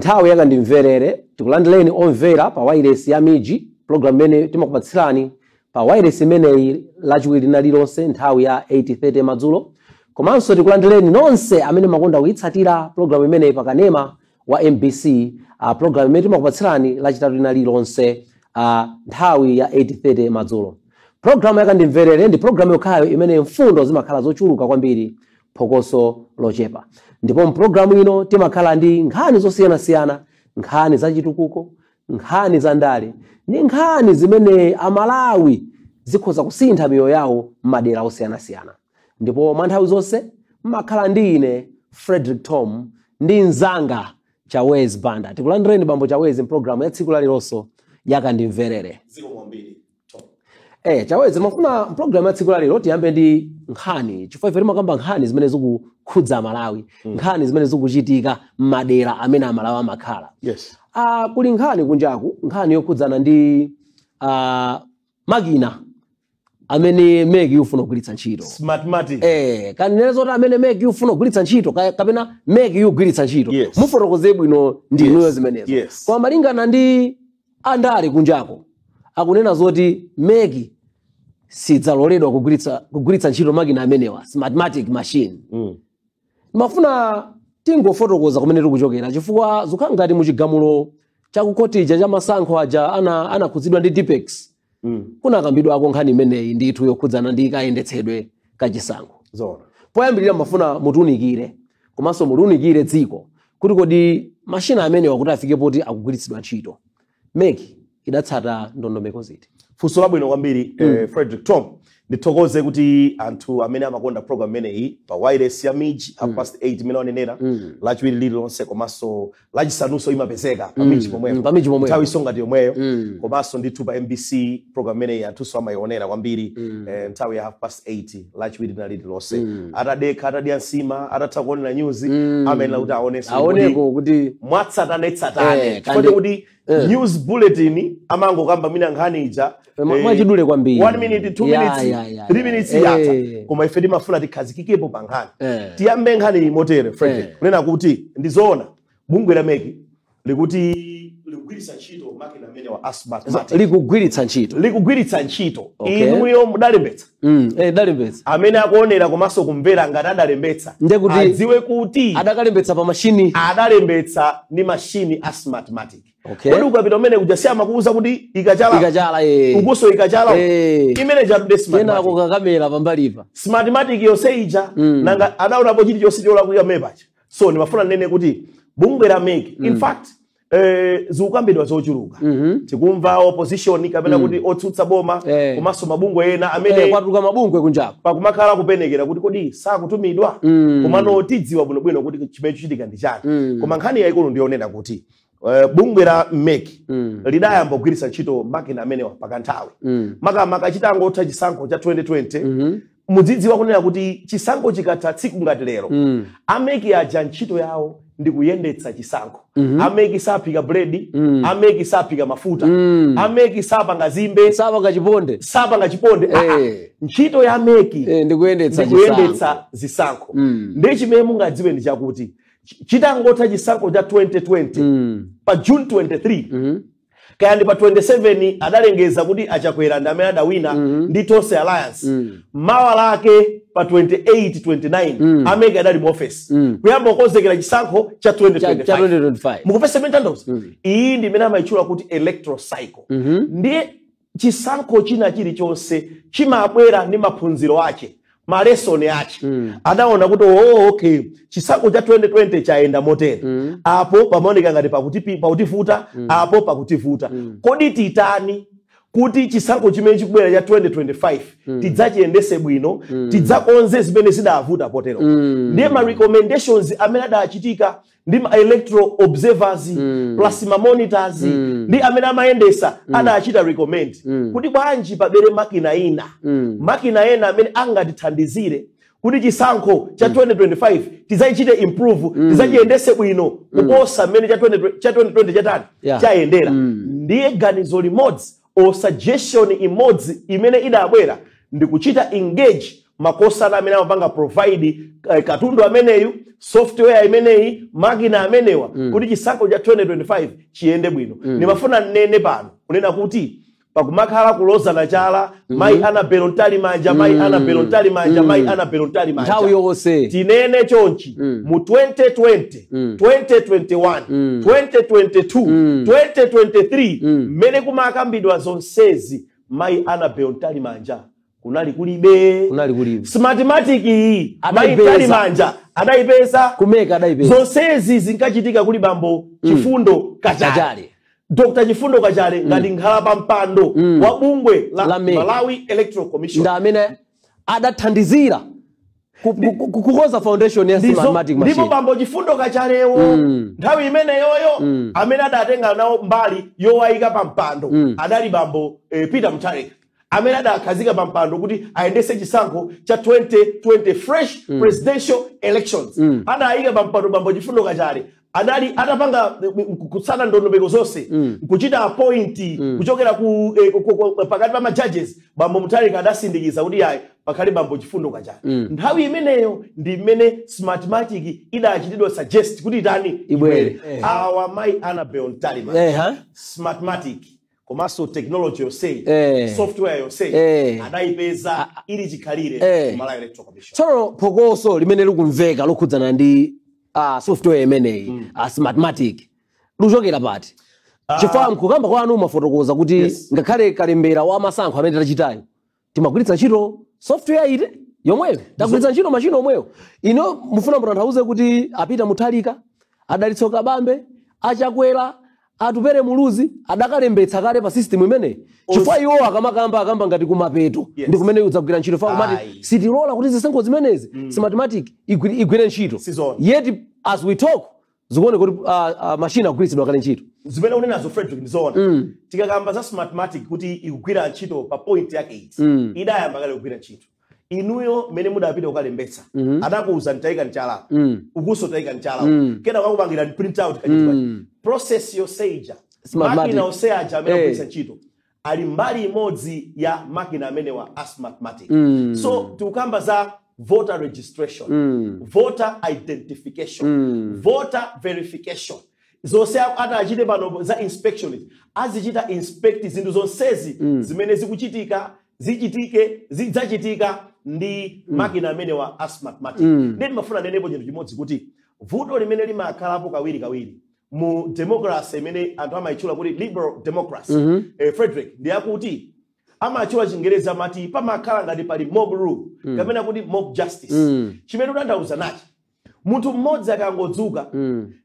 Nthawi yakandimverere. Tikulandireni omvera pa wireless ya MIJ, program imene timakupatsirani pa wireless imeneyi Lachiwiri lililonse nthawi ya 8:30 madzulo. Komanso tikulandireni nonse amene makonda kuyitsatira program imeneyi pa kanema wa MBC, program imene timakupatsirani Lachitatu lililonse nthawi ya 8:30 madzulo. Program yakandimverere ndi program yokhayo imene mfundo zimakhala zochuluka kwambiri, phokoso lochepa. Ndipo mpulogalamu ino timakhala ndi nkhani zosiyanasiyana, nkhani zachitukuko, nkhani za ndale ndi nkhani zimene Amalawi zikhoza kusintha miyoyo yawo m'madera osiyanasiyana. Ndipo mwa nthawi zonse mmakhala ndi ine Frederick Tom ndi mzanga Chawezi Banda. Tikulandireni, bambo Chawezi, mpulogalamu ya tsiku lalilonso yakandimverere. Zikomo kwambiri, Tom. Chawezi, mafuna mpulogalamu ya tsiku lalero tiyambe ndi nkhani, chifukwa ife timakamba nkhani zimene zikukhudza Amalawi, nkhani zimene zikuchitika m'madera amene Amalawi amakhala. Kuli nkhani kunjaku, nkhani yokhudzana ndi makina amene MEC yufuna kugwiritsa ntchito. Smartmatic. Kanene zoti amene MEC yufuna kugwiritsa ntchito, kapena MEC yugwiritsa ntchito. Mufotokoze bwino ndi inuyo zimenezo. Koma malingana ndi andale kunjako, akunena zoti MEC sidzaloledwa kugwiritsa ntchito makina amenewa, Smartmatic machine. Mafuna tingofotokoza kumene tikuchokera, chifukwa zikukhala ngati muchigamulo chakukotija cha masankho aja anakhudzidwa ndi Tipp-Ex, kunakambidwako nkhani imeneyi ndithu yokhudzana ndi kayendetsedwe kachisankho. Poyambirira mafuna mutiunikire komanso mutiunikire dziko kuti kodi mashina amenewa, kuti afike poti akugwiritsidwa ntchito, MEC idatsata ndondomeko ziti? Funso labwino kwambiri, Frederick Tom. Ndithokoze kuti anthu amene amakonda program imeneyi pa wireless ya MIJ, 8:30 imene wanenera, Lachiwiri lililonse komanso Lachisanunso imapezeka pa MIJ pomwepo. Pa MIJ pomwepo. Nthawi isonga yomweyo. Komanso ndithu pa MBC program imeneyi anthunso amayionera kwambiri, nthawi ya 8:30 Lachiwiri na lililonse. Atadekha, atadya nsima, atatha kuonera news, amayenera kuti aonenso aoneko kuti mwatsatanetsatane, chifukwa kuti news bulletin amangokamba mina nkhani ija mwachidule kwambiri. 1 minute, 2 minutes, 3 minutes, yatha. Koma ife timafuna tikhazikikepo pa nkhani. Tiyambe nkhani motere, Frederick, kunena kuti ndizoona bungwe la MEC likuti likugwiritsa ntchito makina amene wa Smartmatic. Likugwiritsa ntchito. Likugwiritsa ntchito. Inuyo mudalembetsa? Dalembetsa. Amene akuonera komanso kumvera, ngati adalembetsa, Ndiye kuti adziwe kuti adakalembetsa pa mashini. Adalembetsa ndi mashini a Smartmatic. Kodi ukapita umene kuja si amakuwuza kuti ikachala ikachala, ukuso ikachala? Imene chatude kenako Smartmatic. Kakamera pambalipa. Smartmatic yonse ija, nanga adaonapo chilichonse cholakwika mmene pacha? So ndimafuna ndinene kuti bungwe la MEC, in fact, zikukambidwa zochuluka. Tikumva opposition kapena kuti otsutsa boma komanso mabungwe ena amene kwatuluka mabungwe kunjako. Pakumakhala kupenekera kuti kodi sakutumidwa? Komano tidziwa bwinobwino kuti chimene chichitika ndi chani. Koma nkhani yayikulu ndiyonena kuti bungwe la MEC lidayamba kugwiritsa ntchito makina amenewa pakanthawi, makamaka chitangotha chisankho cha 2020. Mudzidziwa kunena kuti chisankho chikatha tsiku ngati lero, a MEC aja ntchito yawo ndi kuyendetsa chisankho. A MEC saphika buledi, a MEC saphika mafuta, a MEC sapanga zimbe, sapanga chiponde. Sapanga chiponde. Ah, ah. Ntchito ya MEC ndikuyendetsa ndi kuyendetsa zisankho. Ndi chimene mungadziwe ndi chakuti chitangotha chisankho cha 2020, pa June 23 kaya ndi pa 27, adalengeza kuti Achakwera ndi amene adawina ndi Tonse Alliance. Mawa lake pa 28, 29, a MEC adali mu office kuyamba kukonzekera chisankho cha 2025. Cha 2025. Mukupesa imene tanthauza? Iyi ndi imene amayitchula kuti electoral cycle. Ndiye chisankho china chilichonse chimabwera ndi maphunziro ache, ma lesson ache. Adaona kuti, oh, okay, chisankho cha 2020 chayenda motere, apo pamaoneka ngati pakutivuta, apo pakutivuta, kodi titani kuti chisankho chimene chikubwera cha 2025 tidzachiyendese bwino, tidzakonze zimene zidavuta potero? Ndiye ma recommendations amene adachitika ndi ma electoral observers plus ma monitors ndi amene amayendesa, adachita recommend kuti bwanji pabere makina ina, makina ena amene angatithandizire kuti chisankho cha 2025 tidzachichite improve, tidzachiyendese bwino kuposa mmene cha 20 cha 2020 chatani chayendera. Ndiye ganizo limodzi or suggestion imodzi imene idabwera ndi kuchita engage Makosana amene amapanga provide katundu ameneyu, software imeneyi, makina amenewa, kuti chisankho cha 2025 chiyende bwino. Ndimafuna nnene pano kunena kuti pakumakhala kulozana chala, mayi Annabel Mtalimanja, mayi Annabel Mtalimanja, mayi Annabel Mtalimanja, nthawi yonse. Tinene chonchi, mu 2020, 2021, 2022, 2023, mmene kumakambidwa zonsezi, mayi Annabel Mtalimanja kunali kulibe. Kunali kulibe. Smartmatic iyi mayi Adayipeza. Mtalimanja adayipeza. Ku MEC adayipeza. Zonsezi zinkachitika kuli bambo Chifundo Kachale. Kachale. Dr Chifundo Kachale ngati nkhala pa mpando wa bungwe la La MEC. Malawi Electoral Commission. Ndi amene adathandizira kukonza foundation ya Smartmatic Ndipo machine. bambo Chifundo Kachalewo, nthawi imeneyoyo, amene adatenga nawo mbali yowayika pa mpando adali bambo Peter Mutharika, amene adakhazika pa mpando kuti ayendese chisankho cha 2020 fresh presidential elections. Adayika pa mpando bambo Chifundo Kachale, adali atapanga kutsata ndondomeko zonse, kuchita appoint kuchokera pakati pa ma judges. Bambo Mutharika adasindikiza kuti yayi, pakhale bambo Chifundo Kachale. Nthawi imeneyo ndi imene Smartmatic idachitidwa suggest kuti itani? Ibwere. Awa mayi Annabel Mtalimanja, Smartmatic komanso technology yonseyi, software yonseyi, adayipeza ili chikhalire ku Malawi Electoral Commission. Tsono phokoso limene likumveka lokhudzana ndi software imeneyi, Smartmatic, luchokera pati? Chifukwa mkukamba kwanu mafotokoza kuti ngakhale kalembera wa masankho amene tachitayo timagwiritsa ntchito software ite yomweyo, tagwiritsa ntchito machine omweyo. Ino mufuna mutanthauze kuti a Peter Mutharika, a Dalitso Kabambe, aChakwera, Atupele Muluzi adakalembetsa kale pa system imeneyi? Chifukwa iwo akamakamba akamba ngati kumapeto ndi kumene udzagwira ntchito fa kumati Ayi. sitilola kuti zisankho zimenezi Smartmatic igwire ntchito. Sizona. Yet as we talk zikuoneka kuti machine agwiritsidwa kale ntchito. Zimene unenazo, Frederick, ndizoona. Tikakamba za Smartmatic kuti ikugwira ntchito pa point yake iti, idayamba kale kugwira ntchito. Inuyo mmene mudapita kukalembetsa, adakuuza ntayika mchala ukuso, tayika mchala, kena kakupangira print out kachitwa process yonseija. Smartmatic. Makina onse aja amene akugwiritsa ntchito ali mbali imodzi ya makina amenewa a Smartmatic. So tikukamba za voter registration, voter identification, voter verification, zonse atachite pano za inspection, azichita inspect zinthu zonsezi zimene zikuchitika, zichitike, zidzachitika ndi makina amenewa a Smartmatic. Ndiye ndimafuna nenepo chinthu chimodzi, kuti vuto limene limakhalapo kawiri kawiri mu democracy imene anthu amayitchula kuti liberal democracy, Frederick, ndiyakuti amatchula Chingerezi amati pamakhala ngati pali mob rule kapena kuti mob justice. Chimene utanthauza nachi, munthu mmodzi akangodzuka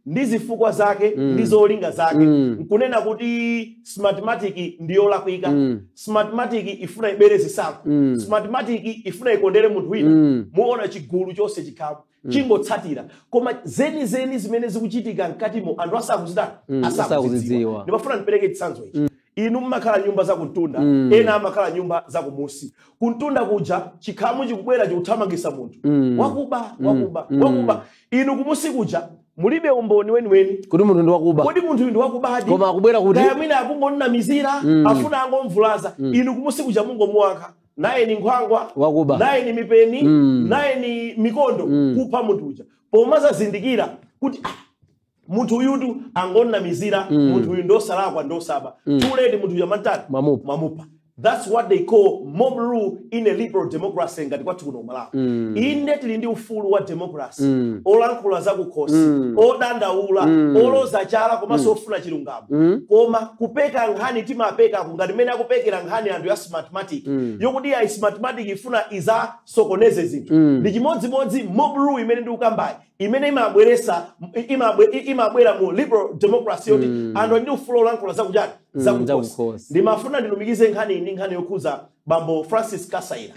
ndi zifukwa zake ndi zolinga zake nkunena kuti Smartmatic ndiyolakwika, Smartmatic ifuna ibere zisankho, Smartmatic ifuna ikondere munthu wina, muona chigulu chonse chikhamu chingotsatira. Koma zenizeni zimene zikuchitika mkatimo anthu asakuzitani? Asakuzidziwa. Asakuzidziwa. Ndimafuna ndipereke chitsanzo ichi. Inu mmakhala nyumba zakumtunda, ena amakhala nyumba zakumusi. Kumtunda kuja chikhamu chikubwera, chikuthamangisa munthu wakuba, wakuba, wakuba. Inu kumusi kuja mulibe umboni weniweni kuti munthu ndi wakuba. Kodi munthu uyu ndi wakubadi? Koma akubwera kuti Kaya mwina akungonamizira, afuna angomvulaza. Inu kumusi kuja mungomuwankha naye ni nkhwangwa, Wakuba. naye ni mipeni, naye ni mikondo, kupha munthu uja, pomazazindikira kuti ah, munthu uyutu angonamizira, munthu uyu ndosalakwa, ndosaba. Too late, munthu uja mantani? Mwamupha. Mwamupha. That's what they call mob rule in a liberal democracy ngati kwathu kuno Malawi. Inde tili ndi ufulu wa democracy, olankhula zakukhosi, odandaula, oloza chala, komanso ofuna chilungamo. Koma kupeka nkhani timapeka ngati mmene akupekera nkhani anthu ya Smartmatic, yokuti ya Smartmatic ifuna izasokoneze zinthu, ndi chimodzimodzi mob rule imene ndikukambayi, imene imabweresa imabwera mu liberal democracy yoti anthu ali ndi ufulu olankhula zakuchani? Zakukhosi. Zakukhosi. Ndimafuna ndilumikize nkhani iyi ndi nkhani yokhuza bambo Francis Kasaila,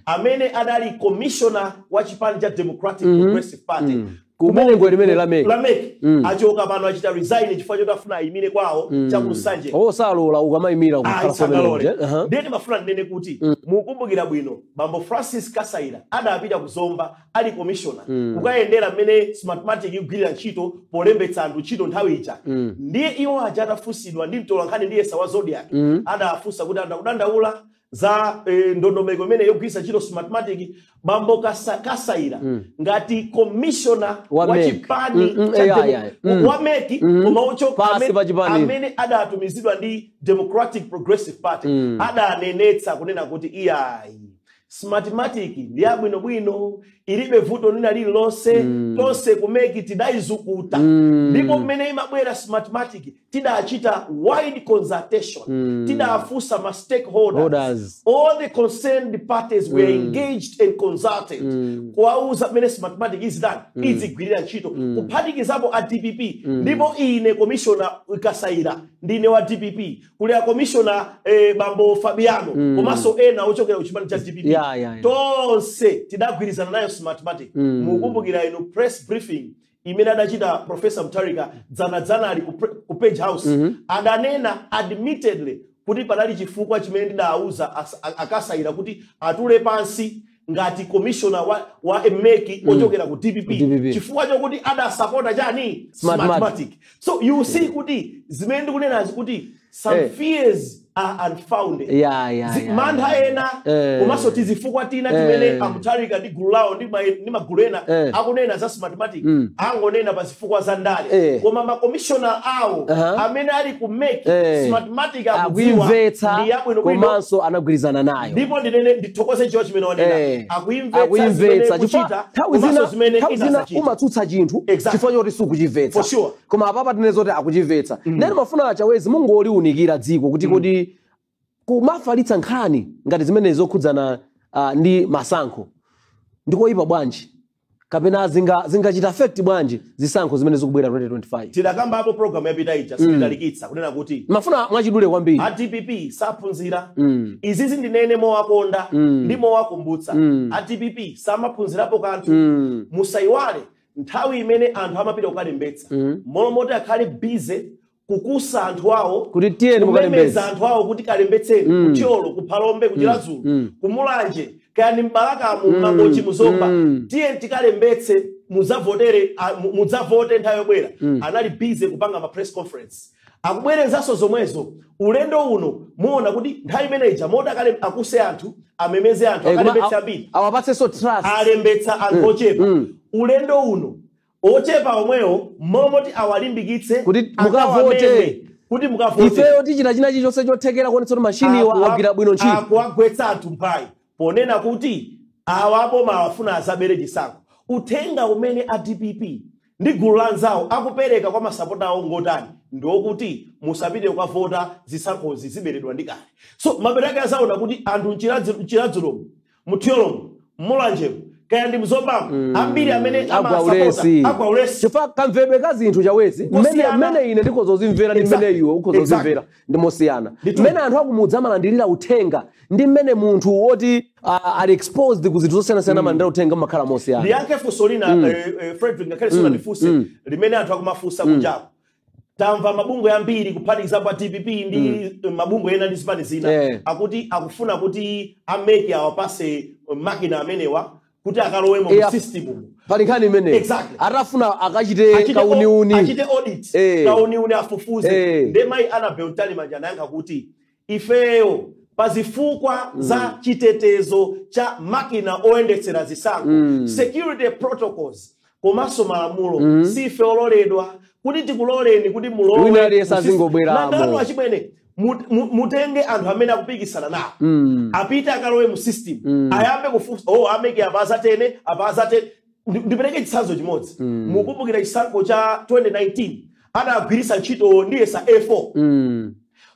amene adali commissioner wa chipani cha Democratic Progressive Party. Kubungwe limene la MEC. La MEC. Achoka pano, achita resign chifukwa choti afuna ayimire kwawo chakuSanje. Osalola ukamayimira kukhala. Sangalole. Aha. Ndiye ndimafuna ndinene kuti mukumbukira bwino bambo Francis Kasaila adapita kuZomba ali commissioner kukayendera mmene Smartmatic ikugwirira ntchito polembetsa anthu ntchito nthawi ija. Ndiye iwo aja atafunsidwa ndi mtolankhani ndiyesa wa Zodiak, adafunsa kuti anthu akudandaula Za ndondomeko imene yogwiritsa ntchito Smartmatic, bambo Kasaira ngati commissioner wa wa MEC. Chipani cha wa MEC, koma ochoka Pasi pa chipani. Amene adatumizidwa ndi Democratic Progressive Party, adanenetsa kunena kuti iyayi, Smartmatic ndi yabwinobwino, ilibe vuto lina lililonse. Tonse ku MEC tidayizukuta, ndipo mmene imabwera Smartmatic tidachita wide consultation, tidafunsa ma stakeholders, Holders. All the concerned parties were engaged and consulted kuwauza mmene Smartmatic izidani izigwirira ntchito, kuphatikizapo a DPP. Ndipo ine commissioner Kasaira ndine wa DPP, kuli a commissioner bambo Fabiano, komanso ena ochokera ku chipani cha DPP. Tonse tidagwirizana nayo Smartmatic. Mukumbukira inu press briefing imene adachita Professor Mutharika dzanadzanali ku Page House, adanena admittedly kuti panali chifukwa chimene ndidawuza Akasaira kuti atule pansi ngati commissioner wa MEC ochokera ku DPP, DPP. Chifukwa chokuti adasapota chani? Smartmatic. Smartmatic. So you see kuti zimene ndikunenazi kuti some fears are unfounded. Mantha ena komanso tizifukwa tina timene a Mutharika ndi gulu lawo ndi magulu ena akunena za Smartmatic, angonena pa zifukwa za ndale, koma makomishona awo amene ali ku MEC, Smartmatic akudziwa akuimvetsa ndi yabwinobwino. Komanso anagwirizana nayo. Ndipo ndinene, ndithokoze chiwo chimene wanena, akuimvetsa zimene akuimvetsa chifukwa kuchita nthawi komanso zina zimene nthawi zina inasachita. Umatsutsa chinthu chifukwa choti sukuchimvetsa. For sure. Koma apapa tinene zoti akuchimvetsa. Ndeni mafuna Chawezi mungoliunikira dziko kuti kumafalitsa nkhani ngati zimene zokhudzana ndi masankho ndikoyipa bwanji, kapena zingachita affect bwanji zisankho zimene zikubwera 2025? Tidakambapo program yapita ija, sitidalikitsa kunena kuti mafuna mwachidule kwambiri. A DPP saphunzira. Izizi ndinene mowakonda ndi mowakumbutsa, a DPP samaphunzirapo kanthu. Musayiwale nthawi imene anthu amapita kukalembetsa, molomoti akhale busy kukusa anthu awo kuti tiyeni kumemeza mukalembetse, anthu awo kuti kalembetseni, kuThyolo, kuPhalombe, kuChiradzulu, kuMulanje, kaya ndi mBalakamu, mMangochi, muZomba, tiye tikalembetse, mudzavotere, mudzavote nthawi yobwera. Anali busy kupanga ma press conference akubwerezanso zomwezo. Ulendo uno muona kuti nthawi imeneja moti akale akuse anthu, amemeze anthu Koma akalembetse ambiri, awapatsenso trust. Alembetsa anthu ochepa. Ulendo uno ochepa omwewo momoti awalimbikitse kuti mukavote. Akawameme, kuti mukavote. Ifeyo tichita china chilichonse chothekera kuonetsa kuti mashiniwa agwira bwino ntchito. Akuwagwetsa anthu mphwayi ponena kuti awa aboma awafuna azabere chisankho. Uthenga umene a DPP ndi gulu la anzawo akupereka kwa masapota awo ngotani? Ndiokuti musapite kukavota, zisankhozi ziberedwa ndi kale. So mapeto ake azaona kuti anthu mChiradzulomu, muThyolomu, mMulanjemu, kaya ndi mZombamo, ambiri amene agwa amasapota ulesi. Agwa ulesi. Chifukwa kamvedwe ka zinthu, Chawezi, mmene Kusiyana. mmene ine ndikhozozimvera ndi mmene iwe ukhozozimvera ndi mosiyana. Mmene anthu akumudzi amalandirira uthenga ndi mmene munthu woti ali exposed ku zinthu zosiyanasiyana amalandira uthenga mmakhala mosiyana. Ndiyankhe funso lina, Frederick, ngakhale sunandifunse, limene anthu akumafunsa kunjaku. Tamva mabungwe ambiri kuphatikizapo a DPP ndi mabungwe ena ndi zipani zina akuti akufuna kuti a MEC awapase makina amenewa kuti akalowemo mu system umu. Pali nkhani imeneyi. Atafuna akachite kauniuni. Achite audit, kauniuni, afufuze. Nde mayi Annabel Mtalimanja anayankha kuti ifeyo pazifukwa za chitetezo cha makina oyendetsera zisankho, security protocols komanso malamulo, sife ololedwa kuti tikuloleni kuti mulowe Wina aliyense mu system. azingobweramo. Nangano achimwene, mutenge anthu amene akupikisana nawo, apite akalowe mu system, ayambe kufunsa, oh, a MEC apa azatene, apa azatene. Ndipereke chitsanzo chimodzi. Mukumbukira chisankho cha 2019, adagwiritsa ntchito ndiyesa A4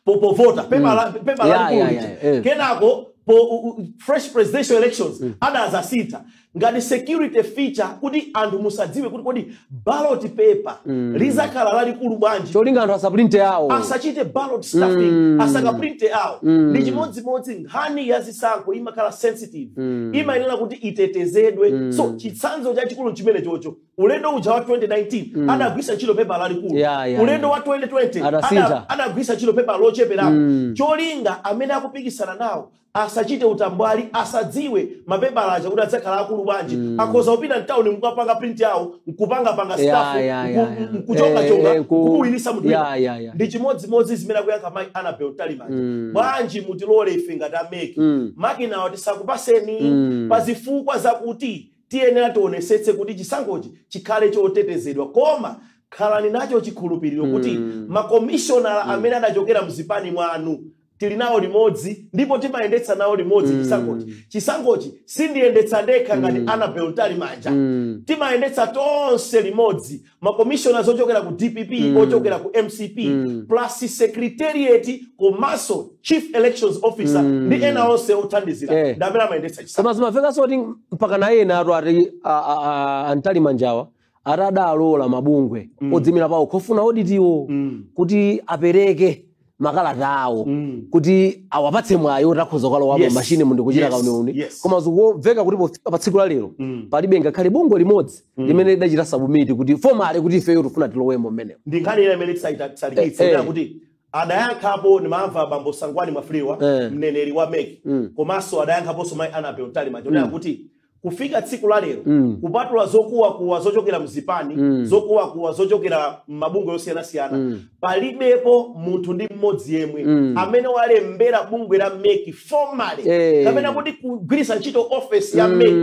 povota, pepa lalikulu lija. Kenako po fresh presidential elections adazasintha ngati security feature kuti anthu musadziwe kuti kodi ballot paper lizakhala lalikulu bwanji. Cholinga anthu asaprinte awo. Asachite ballot stuffing, asakaprinte awo. Ndi chimodzimodzi nkhani ya zisankho, imakhala sensitive, imayenera kuti itetezedwe. So chitsanzo chachikulu chimene chocho, ulendo uja wa 2019 adagwisa ntchito pepa lalikulu, ulendo wa 2020 Adasintha. Adagwisa ntchito pepa locheperapo, cholinga amene akupikisana nawo Asachite utambwali, asadziwe mapepala aja kuti adzakhala akulu bwanji. Akhoza kupita mtawuni mukapanga print yawo, nkupangapanga stuff, nkuchongachonga, nkuwinisa munthu wina. Ndi chimodzimodzi zimene akuyankha mayi Annabel Mtalimanja. Bwanji mutilole ife ngati a MEC, makinawo tisakupaseni pa zifukwa zakuti tiyenera tionesetse kuti chisankhochi chikhale chotetezedwa, koma khalani nacho chikhulupiriro kuti makomishonala amene adachokera mzipani mwanu tili nawo limodzi ndipo timayendetsa nawo limodzi chisankhochi. Chisankhochi sindiyendetsa ndekha ngati Annabel Mtalimanja, timayendetsa tonse limodzi, makomishoners ochokera ku DPP, ochokera ku MCP, plus secretariat komanso chief elections officer ndi ena onse othandizira, ndi amene amayendetsa chisankho. Koma zimamvekanso kuti mpaka na ena atu ati a Mtalimanjawa atadalola mabungwe odzimira pawo kofuna audit wo kuti apereke makalata awo kuti awapatse mwayi oti akhoza kukalowamo mashini mundu kuchita kauniuni. Koma zikumveka kuti pofika pa tsiku la lero palibe ngakhale bungwe limodzi limene lidachita submit kuti formally kuti ifeyo tifuna tilowemo mmenemo. Ndi nkhani ina imene tisalikitse, kuti adayankhapo, ndimamva bambo Sangwani Mwafulirwa, mneneri wa MEC, komanso adayankhaponso mayi Annabel Mtalimanja mm. kuti kufika tsiku la lero, kupatula zokuwakuwa zochokera mzipani, zokuwakuwa zochokera m'mabungwe yosiyanasiyana, palibepo munthu ndi mmodzi yemwe amene walembera bungwe la MEC formally kapena kuti kugwiritsa ntchito office ya MEC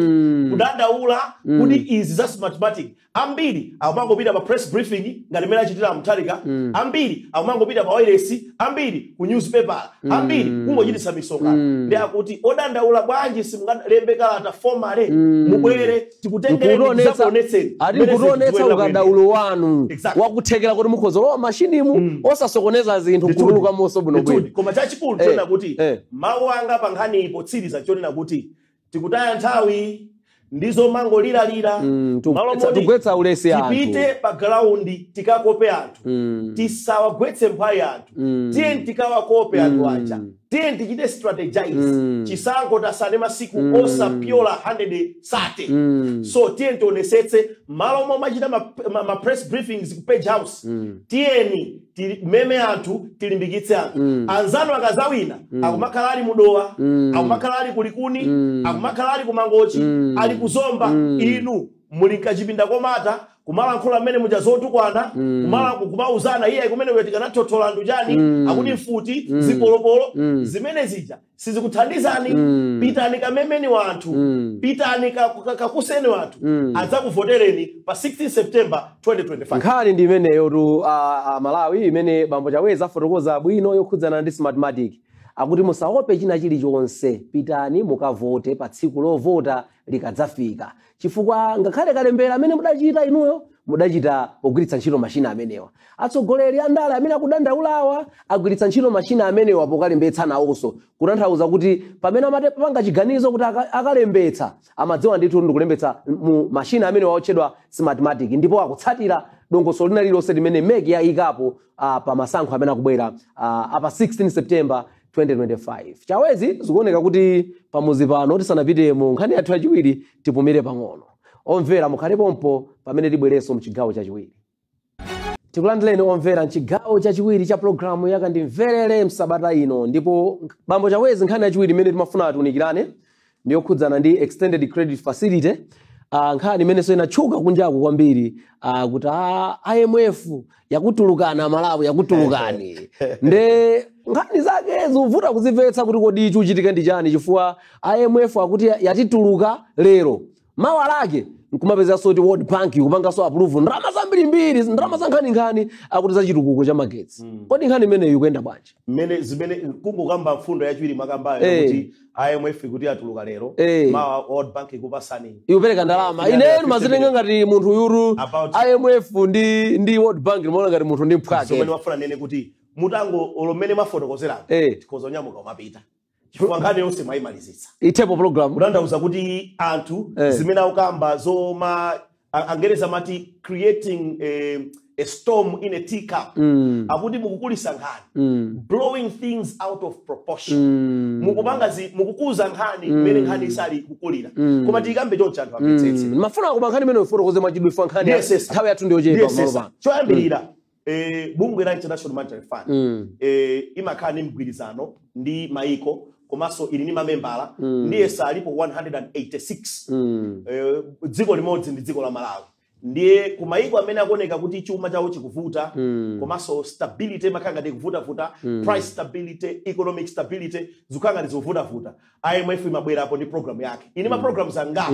kudandaula kuti izi za Smartmatic. Ambiri akumangopita pa press briefing ngati mmene achitira Mutharika, ambiri akumangopita pa wireless, ambiri ku newspaper, ambiri kungochititsa misonkhano. Ndi akuti odandaula, bwanji simungalembe kalata formally, mubwere tikutengereni, tizakuonetseni ati mmene zinthu nkutionetsa zikuyenera ukadaulo wanu Exactly. wakuthekera kuti mukhoza lowa mashinimu osasokoneza zinthu, nkutuluka monso bwinobwino. Ndithudi. Koma chachikulu chonena kuti mawu anga pa nkhani ipotsiriza chonena kuti tikutaya nthawi ndizomangoliralira. Malo moti Tigwetsa ulesi anthu. Tipite pa ground tikakope anthu, tisawagwetse mphwayi anthu. Tiye tikawakope anthu aja, tiye tichite strategize. Chisankho tasane masiku osapyola 130, so tiye tionesetse malo omwe amachita ma press briefings ku Page House. Tiyeni timeme anthu, tilimbikitse anthu. Anzanu akazawina akumakhala ali mudowa, akumakhala ali kulikuni, akumakhala ali kumangochi, ali kuzomba. Inu muli kachipinda komata kumalankhula mmene muja zotukwana, kumauzana iye kumene uyo tikanathothola anthu chani, akuti mfuti zipolopolo zimene zija sizikuthandizani. Pitani kamemeni wanthu, pitani kakuseni wanthu adzakuvotereni pa 16 September 2025. Nkhani ndi imeneyo tu, Malawi, imene bambo Chawezi afotokoza bwino yokhudzana ndi Smartmatic. Akuti musaope china chilichonse, pitani mukavote pa tsiku lovota likadzafika, chifukwa ngakhale kalembera amene mudachita inuyo mudachita pogwiritsa ntchito mashina amenewa. Atsogoleri a ndale amene akudandaulawa agwiritsa ntchito mashina amenewa pokalembetsa nawonso, kutanthauza kuti pamene amapanga chiganizo kuti akalembetsa, amadziwa ndithu ndikulembetsa mu mashina amenewa otchedwa Smartmatic, ndipo akutsatira dongosolo lina lililonse limene MEC yayikapo pa masankho amene akubwera apa 16 September 2025. Chawezi, zikuoneka kuti pamuzi pano tisanapite mu nkhani yathu yachiwiri tipumire pang'ono. Omvera, mukhale pompo pamene tibwerenso mchigawo chachiwiri. Tikulandireni omvera mchigawo chachiwiri cha programu yakandimverere msabata ino. Ndipo bambo Chawezi, nkhani yachiwiri imene timafuna tiunikirane ndiyokhudzana ndi Extended Credit Facility, nkhani imenenso inatchuka kunjaku kwambiri, kuti IMF yakutulukana, Malawi yakutulukani. Nde nkhani zake zikuvuta kuzimvetsa kuti kodi chikuchitika ndi chani, chifukwa IMF akuti yatituluka lero, mawa lake nkumapezanso kuti World Bank ikupanganso approve ndalama zambirimbiri, ndalama za nkhaninkhani, akuti za chitukuko cha magetsi. Kodi nkhani imeneyi ikuyenda bwanji? Mmene zimene kungokamba mfundo yachiwiri makambayo kuti IMF kuti atuluka lero, mawa World Bank ikupasani ikupereka ndalama. Eh, Ine 350 mazitenga ngati munthu yuru IMF ndi World Bank limaona ngati munthu ndi mphwake. Zomwe ndimafuna nene kuti mutango olomene mafotokozerako, tikhoza kunyamuka umapita chifukwa nkhani yonse mwayimalizitsa. Itepo program. Kutanthauza kuti anthu zimene akukamba zoma Angereza amati creating a storm in a teacup, akuti mukukulisa nkhani, blowing things out of proportion, mukupanga mukukuza nkhani mmene nkhani isali kukulira. Koma tiyikambe choncho anthu amvetsetse. Mafuna koma nkhani imene ufotokoze mwachidwi fa nkhani Yes. nthawi yathu ndiyochepa Yes. pamalo pano. Choyambirira, bungwe la International Monetary Fund imakhala ndi mgwirizano ndi maiko. Komanso ili ndi mamembala, ndiye salipo 186. Dziko limodzi ndi dziko la Malawi. Ndiye kumayiko amene akuoneka kuti chuma chawo chikuvuta, komanso stability imakhala ngati ikuvutavuta, price stability, economic stability zikukhala ngati zikuvutavuta, IMF imabwerapo ndi program yake. Ini ma programs angapo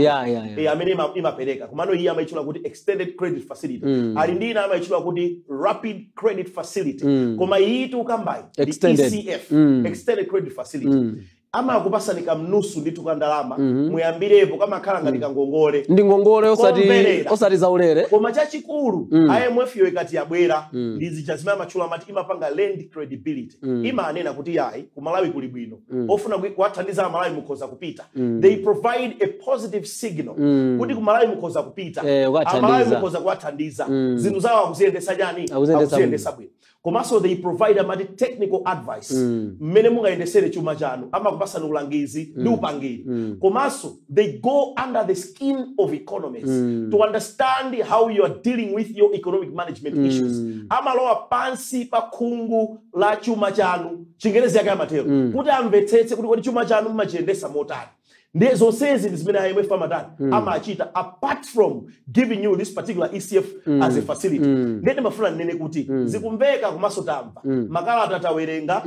amene imapereka, komano iye amayitchula kuti Extended Credit Facility. Ali ndi ina amayitchula kuti Rapid Credit Facility, koma iyi tiukambayi ndi Extended. ECF, Extended Credit Facility. Amakupasani kamnusu ndithu ka ndalama, muyambirepo, kamakhala ngati kangongole. Ndi ngongole, osati Komverera. osati zaulere. Koma chachikulu, IMF yo ikati yabwera, ndi zija zimene amatchula, amati imapanga lend credibility. Imanena kuti yayi, ku Malawi kuli bwino, ofuna kuwathandiza Amalawi mukhoza kupita. They provide a positive signal kuti ku Malawi mukhoza kupita, Kuwathandiza. Amalawi mukhoza kuwathandiza, zinthu zawo akuziyendesa chani? Akuziyendesa. Akuziyendesa bwino. Komanso they provide, amati, technical advice mmene mungayendesere chuma chanu. Amakupasani ulangizi ndi upangiri. Komanso they go under the skin of economies to understand how you are dealing with your economic management issues. Amalowa pansi pa khungu la chuma chanu, Chingerezi yake amatero, kuti amvetsetse kuti kodi chuma chanu mumachiyendesa motani. Ndiye zonsezi ndi zimene IMF amatani, amachita, apart from giving you this particular ECF as a facility. Ndiye ndimafuna ndinene kuti zikumveka, komanso tamva makalata, tawerenga,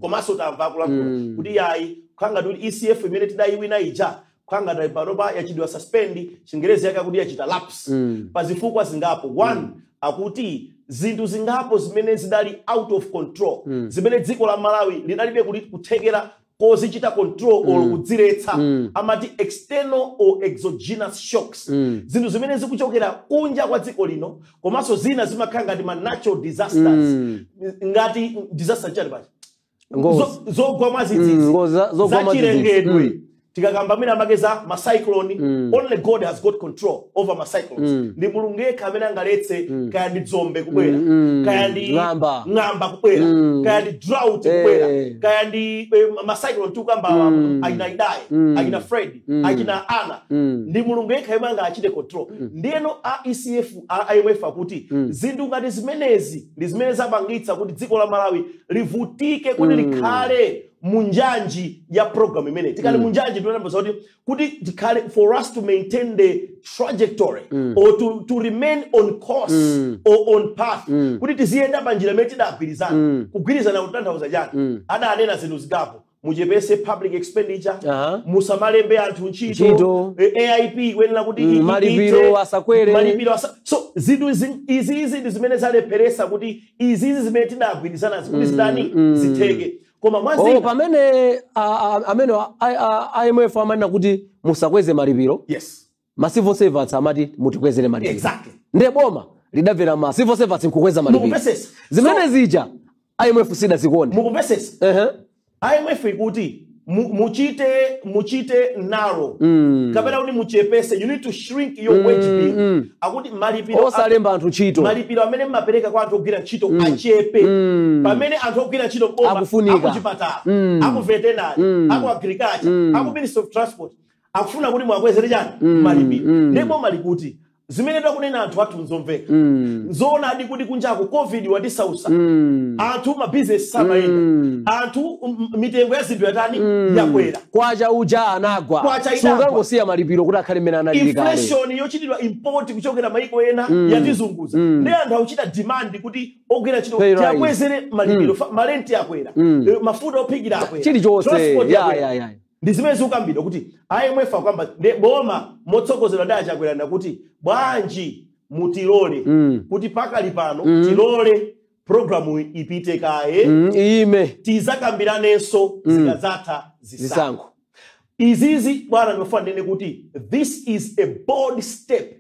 komanso tamva akulankhula kuti yayi, khanga kuti ECF imene tidayiwina ija khanga panopa yachidwa suspend, Chingerezi yake akuti yachita lapse, pa zifukwa zingapo. One, akuti zinthu zingapo zimene zidali out of control, zimene dziko la Malawi lidalibe kuthekera kozichita control or kudziretsa, amati external or exogenous shocks, zinthu zimene zikuchokera kunja kwa dziko lino, komanso zina zimakhala ngati ma natural disasters, ngati disaster chani pacha? Ngozi. Zogwa mwadzidzidzi. Ngozi zogwa mwadzidzidzi. Zachilengedwe. Tikakamba amene amake za ma cyclone, only God has got control over ma cyclones. Ndi Mulungu yekha amene angaletse, kaya ndi dzombe kubwera, kaya ndi Ng'amba. ng'amba kubwera, kaya ndi drought kubwera, kaya ndi ma cyclone tikukamba, achina Idai, achina Fred, achina Ana, ndi Mulungu yekha yemwe angachite control. Ndiyeno a ECF, a IMF akuti zinthu ngati zimenezi ndi zimene zapangitsa kuti dziko la Malawi livutike kuti likhale munjanji ya program imene. Tikati munjanji, tinanamboza kuti tikhale, for us to maintain the trajectory or to remain on course or on path, kuti tiziyenda pa njira imene tidagwirizana. Kugwirizana kutanthauza chani? Adanena zinthu zingapo: muchepese public expenditure, musamalembe anthu ntchito, Ntchito. AIP kuyenera kuti Malipiro ite, asakwere. Malipiro so zinthu izizi ndi zimene zalepheresa kuti izizi zimene tidagwirizanazi kuti zitani, zitheke. Koma Oh, mwazina pamene amene IMF amanena kuti musakweze malipiro, ma civil servants amati mutikwezere malipiro. Ndiye boma lidamvera ma civil servants nkukweza malipiro. Mukumvesesa? Zimene zija IMF sidazikonde. Mukumvesesa? Ehe. IMF ikuti muchite narrow, kapena kuti muchepese, you need to shrink your wage bill. Akuti malipiro Osalemba anthu ntchito. Malipiro amene mmapereka kwa anthu ogwira ntchito achepe, pamene anthu ogwira ntchito boma, Akufunika. akuchipatala, aku veterinary, aku agriculture, aku Ministry of Transport, akufuna kuti mwakwezere chani? Malipiro. Ndipo boma likuti zimene takunena anthu athu nzomveka, nzoonadi kuti kunjaku COVID watisausa anthu, mabizinesi samayenda, anthu mitengo ya zinthu yatani? Yakwera. Kwacha uja anagwa. Kwacha idagwa. Sungangosiya malipiro kuti akhale mmene analili kale. Inflation yochitidwa import kuchokera maiko ena yatizunguza. Ndi anthu akuchita demand kuti ogwira ntchito Pay rise. tiakwezere malipiro. Malenti akwera, mafuta ophikira akwera, Chilichonse. transport yakwera. Ndi zimene zikukambidwa kuti IMF akuyamba ndi boma motsogozedwa ndi Achakwera ndakuti bwanji mutilole kuti pakali pano tilole programu ipite kaye, Iyime. Tizakambiranenso zikadzatha zisankho. Zisankho. Izizi, bwana, ndimafuna ndinene kuti this is a bold step.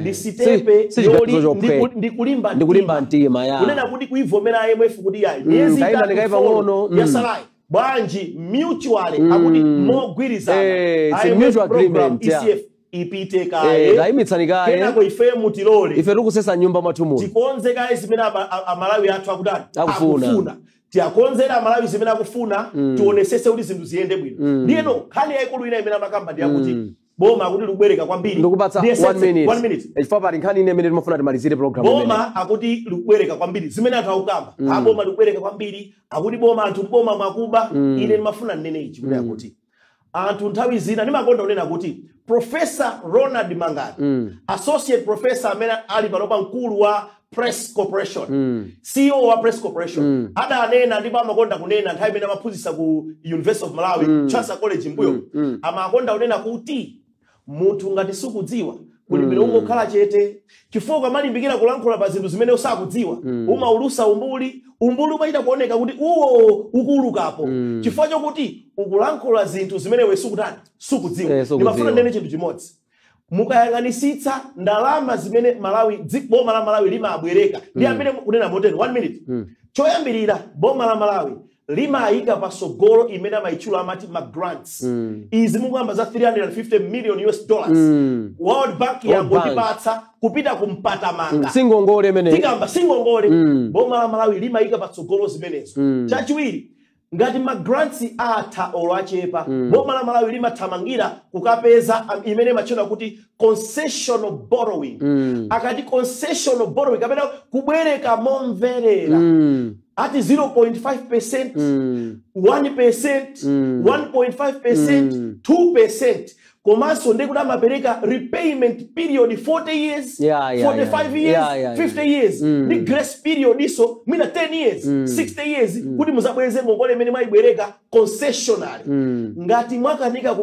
Ndi sitepe Si chiganizo chophweka. ndi kulimba Ndi kulimba mtima, ya. Kunena kuti kuivomera IMF kuti yayi, miyezi Kaima 3, ndikaipa 4 ng'ono, yasalayi, bwanji mutually, akuti mogwirizana, It's a IMF mutual program, agreement, yeah. ECF ipite kaye, Tayimitsani kaye. Kenako ife mutilole Ife tikusesa nyumba mwathu muno. Tikonze kaye zimene Amalawi athu akutani? Akufuna. Tiakonzera Amalawi zimene akufuna, tionesese kuti zinthu ziyende bwino. Ndiyeno nkhani yayikulu ina imene amakamba ndi yakuti Boma akuti likubwereka kwambiri. Ndikupatsa Ndiyesetse, 1 minute. 1 minute. Chifukwa pali nkhani ine imene timafuna timalizire program imene. Boma akuti likubwereka kwambiri, zimene anthu akukamba, boma likubwereka kwambiri, akuti boma, anthu mboma mwakuba. Ine ndimafuna nnene ichi, kunena kuti anthu nthawi zina ndimakonda kunena kuti Professor Ronald Mangani, associate professor amene ali panopa mkulu wa Press Corporation, CEO wa Press Corporation, adanena, ndipo amakonda kunena nthawi imene amaphunzitsa ku University of Malawi, Chancellor College, mbuyo, amakonda kunena kuti munthu ngati sukudziwa, kuli bwino ungokhala chete, chifukwa ukamalimbikira kulankhula pa zinthu zimene usakudziwa, umaulusa umbuli. Umbuli umachita kuoneka kuti uwo ukuulukapo, chifukwa chokuti ukulankhula zinthu zimene iwe sukutani, sukudziwa. Eh, sukudziwa. Ndimafuna ndinene chinthu chimodzi. Mukayang'anisitsa ndalama zimene Malawi, boma la Malawi limabwereka, ndi amene kunena motero, 1 minute. Choyambirira, boma la Malawi limayika pasogolo imene amayitchula amati ma grants. Izi mukuyamba za 350 million US dollars, World Bank World yangotipatsa kupita kumpatamanga. Singongole imene. Tikamba singongole. Boma la Malawi limayika patsogolo zimenezo. Chachiwiri, ngati ma grants atha olo achepa, boma la Malawi limathamangira kukapeza imene imatchedwa kuti concessional borrowing. Akati concessional borrowing kapena kubwereka momverera, ati 0.5%, 1%, 1.5%, 2%, komanso ndikuti amapereka repayment period 40 years, 45 years, 50 years, ndi grace period iso mwina 10 years, 60 years, kuti muzabweze ngongole imene mwayibwereka concessionary. Ngati mwakanika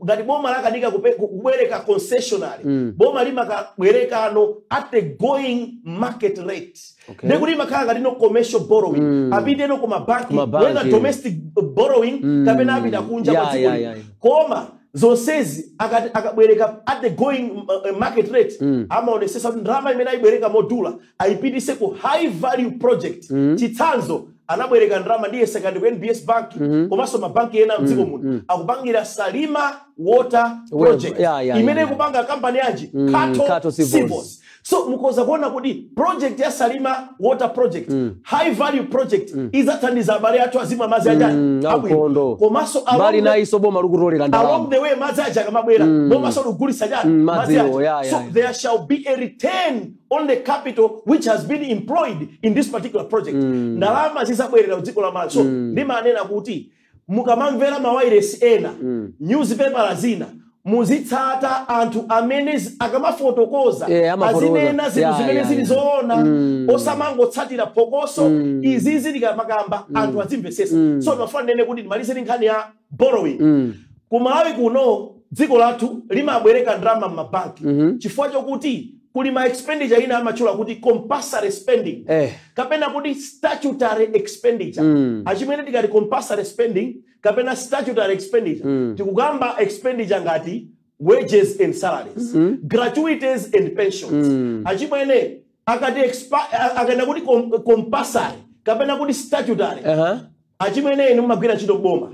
ngati boma lakanika kubwereka concessionary, boma limakabwerekano at the going market rate. Ndekuti imakhala ngati no commercial borrowing, apiteno ku mabanki, Kumabanki. whether domestic borrowing kapena apita kunja kwa dziko lino. Koma zonsezi akati akabwereka at the going market rate, amaonesesa kuti ndalama imene ayibwereka modula ayipitise ku high value project. Chitsanzo, anabwereka ndalama ndiye second ku NBS Bank, komanso mabanki ena mdziko muno, akupangira Salima Water Project imene ikupanga kampani yanji? Kato, Kato Civils. Civils. So mukhoza kuona kuti project ya Salima Water Project, high value project, izathandiza abale athu azimwa madzi achani? Abwino. Aukhondo. Komanso mbali nayiso boma likutolera along ndalama. the way, madzi aja akamabwera, boma likugulitsa chani? Madziwo, Aja. So there shall be a return on the capital which has been employed in this particular project. Ndalama zizabwerera ku dziko la Malawi. So ndimanena kuti mukamamvera mawairesi ena, newspaper zina, muzitsata anthu amene akamafotokoza Amafotokoza. azinena zinthu zimene zili zoona, osamangotsatira phokoso. Izizi tikamakamba, anthu azimvesesa. So ndimafuna ndinene kuti ndimalize ndi nkhani ya borrowing. Ku Malawi kuno, dziko lathu limabwereka ndalama m'mabanki chifukwa chokuti kuli ma expenditure ina amatchula kuti compulsory spending kapena kuti statutory expenditure. Achimene tikati compulsory spending kapena statutory expenditure, tikukamba expenditure ngati wages and salaries, gratuities and pensions. Achimwene, akati akana kuti compulsory kapena kuti statutory, achimwene, inu mumagwira ntchito boma,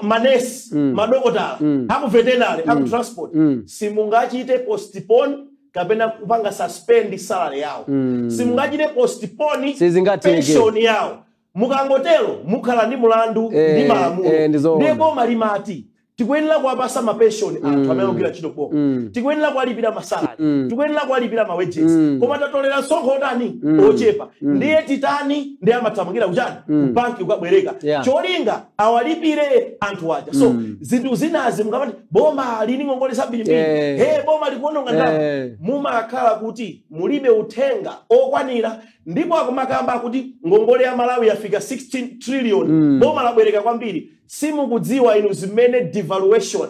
manesi, madokotala, aku veterinary, aku transport, simungachite postpone kapena kupanga suspend salary yawo, simungachite postpone Sizingatheke. pension yawo. Mukangotero mukhala ndi mulandu ndi malamulo. Ndizoona. Ndiye boma limati tikuyenera kuwapasa mapension anthu amene akugwira ntchito boma, tikuyenera kuwalipira ma salary, tikuyenera kuwalipira ma wages, koma tatolera msonkho otani? Ochepa. Ndiye titani? Ndiye amathamangira kuchani? Banki kukabwereka, cholinga awalipire anthu aja. So zinthu zinazi mukamati boma lini ngongole zambirimbiri, he, boma likuononga ndalama, mumakhala kuti mulibe uthenga okwanira. Ndipo akumakamba kuti ngongole ya Malawi yafika 16 trillion, boma labwereka kwambiri, simukudziwa inu zimene devaluation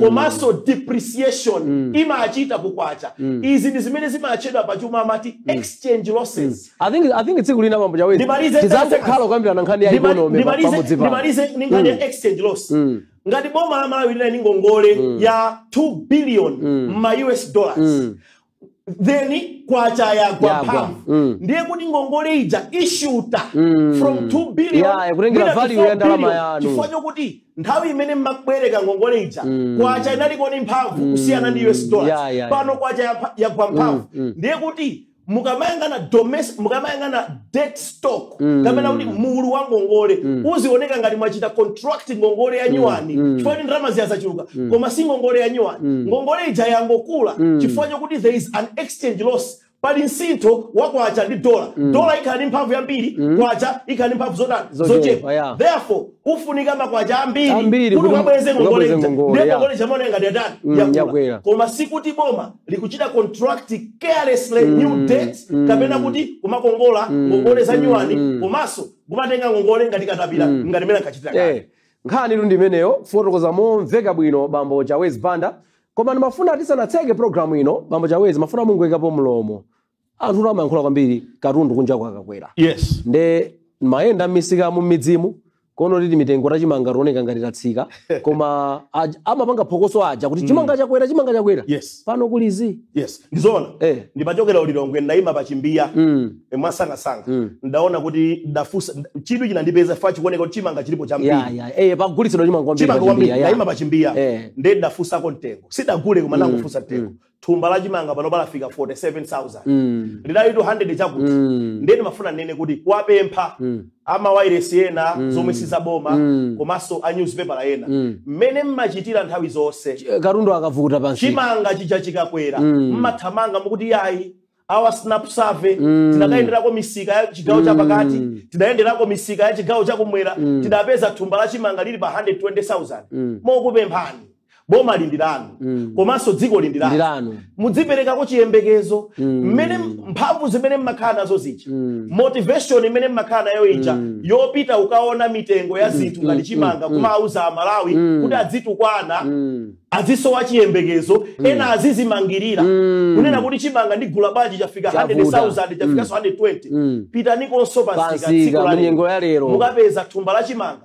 komanso depreciation imachita kukwacha. Izi ndi zimene zimachedwa pachuma amati exchange losses. I think tsiku lina, mambo Chawezi, Ndimalize. tizangokhala kukambirana nkhani ya economy pamodzi pano. Ndimalize ndi nkhani ya exchange loss. Ngati boma la Malawi lina ndi ngongole ya 2 billion ma US dollars, then kwacha yagwa Yagwa. mphamvu, ndiye kuti ngongole ija ishuta from 2 billion Yeah, kutengera mwina to value 4 ya ndalama billion. yanu. Chifukwa chokuti nthawi imene mmakubwereka ngongole ija, kwacha inaliko ndi mphamvu kusiyana ndi US dollars. Pano kwacha yagwa mphamvu, ndiye kuti Mukamayang'ana domestic, mukamayang'ana debt stock, kapena kuti mulu wa ngongole, uzioneka ngati mwachita contract ngongole ya nyuwani, chifukwa kuti ndalama ziya zachuluka, koma si ngongole ya nyuwani. Ngongole ija yangokula chifukwa chokuti there is an exchange loss. Pali msintho wa kwacha ndi dola. Dola ikhala ndi mphamvu yambiri, kwacha ikhala ndi mphamvu zotani? Zochepa. Zochepa. Therefore ufunika makwacha ambiri Ambiri kuti kuti ukabweze ngongole ukabweze ija. ngongole, Ndiye yeah. ngongole chamaoneka ngati yatani? Yakwera. Yakula, koma sikuti boma likuchita contract carelessly new debt, kapena kuti kumakongola ngongole za nyuwani, komanso kumatenga ngongole ngati katapira, ngati mene ankachitira kale. Nkhani tu ndimeneyo, kufotokoza momveka bwino bambo Chawezi Banda. Koma ndimafuna tisanatseke programu ino, bambo Chawezi, mafuna mungoyikapo mlomo. Anthu amayankhula kwambiri katundu kunja kwakakwera. Nde mayenda m'misika mu midzimu kono titi mitengo tachimanga tioneka ngati tatsika, koma amapanga phokoso aja kuti chimanga chakwera, chimanga chakwera. Pano kulizi. Yes, ndizoona. Ndimachokera ulilongwe, ndayima pachimbiya mwasangasanga, ndaona kuti ndafusa, chidwi chinandipeza fa chikuoneka kuti chimanga chilipo chambiri. Ya, pagulitsidwa chimanga kwambiri. Chimanga kwambiri. Pachimbiya, ya. Ndayima pachimbiya, nde ndafusako mtengo, sidagule koma ndangofusa mtengo. Thumba la chimanga pano palafika 47,000, lidali 200 chakuti. Ndiye ndimafuna nene kuti kuwapempha amawairesi ena zomwe sizaboma, komanso a newspaper ena, mmene mmachitira nthawi zonse, Katundu akavuta pansi, chimanga chija chikakwera, mmathamanga mukuti yayi, our snap survey, tinakayenderako misika ya chigawo chapakati, tinayenderako misika ya chigawo chakumwera, tidapeza thumba la chimanga lili pa 120,000. Mokupemphani, boma lindiranu, komanso dziko lindiranu. Ndilanu. Mudziperekako chiyembekezo mmene mphamvu zimene mmakhala nazo zija, motivation imene mmakhala nayo ija yopita ukaona mitengo ya zinthu ngati chimanga, kumauza Amalawi kuti adzitukwana, azisowa chiyembekezo, ena azizimangirira kunena kuti chimanga ndigula bwanji, chafika Chavuta. 100,000, chafikanso 120. Pitanikonso pansika Pansika, tsiku la munyengo ya lero. Mukapeza thumba la chimanga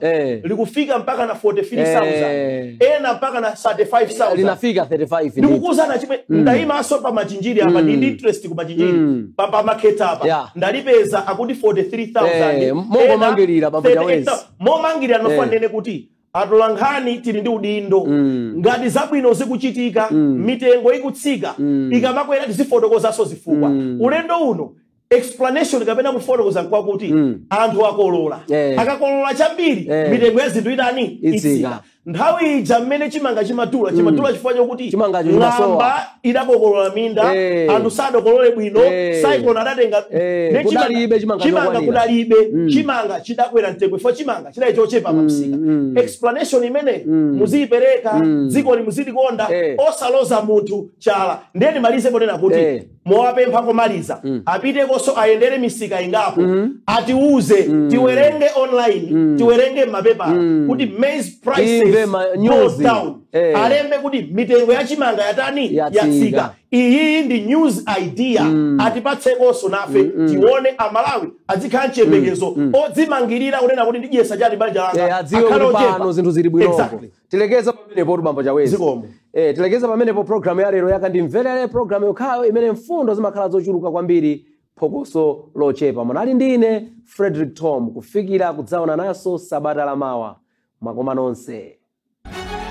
likufika mpaka na 43,000, ena mpaka na 35,000. Linafika 35 ndithu. Ndikukuuzana chimwe, ndayimanso pa Machinjiri apa, ndi interest ku Machinjiri, pa makheta apa, ndalipeza akuti 43,000. Mongomangirira, bambo Chawezi. 38,000. Momangirira, ndinofuna ndinene kuti atolankhani tili ndi udindo. Ngati zabwino zikuchitika, mitengo ikutsika, ikamakwera tizifotokozanso zifukwa. Ulendo uno explanation kapena kufotokoza nkwakuti anthu akolola. Akakolola chambiri, mitengo ya zinthu itani? Itsika. Itsika. Nthawi ija mmene chimanga chimadula, chimadula chifukwa chokuti Chimangacho chimasowa. Ng'amba idakokolola minda, anthu sadakolole bwino, cyclone adatenga. Ne Kudalibe chimanga chimanga chokwanira. Kudalibe chimanga, chidakwera mtengo chifukwa chimanga chidali chochepa pamsika. Explanation imene muziyipereka, dziko limuzilikonda, osaloza munthu chala. Ndiye ndimalize ponena kuti mowapempha komaliza, apitekonso ayendere misika ingapo, atiuze, tiwerenge online, tiwerenge m'mapepala kuti maize prices Timve go news. down. Alembe kuti mitengo ya chimanga yatani? Yatsika. Yatsika. Iyi ndi news idea, atipatsekonso nafe tione. Amalawi azikhala mchiyembekezo odzimangirira kunena kuti ndidyesa chani banja langa, Adziwe akhale kuti ochepa. pano zinthu zili bwinoko. Tilekeza pamenepo, bambo Chawezi. Zikomo. Tilekeza pamenepo programu ya lero yakandimverere, programu yokhayo imene mfundo zimakhala zochuluka kwambiri, phokoso lochepa. Munali ndine Frederick Tom, kufikira kudzaona naso sabata lamawa. Mwakoma nonse.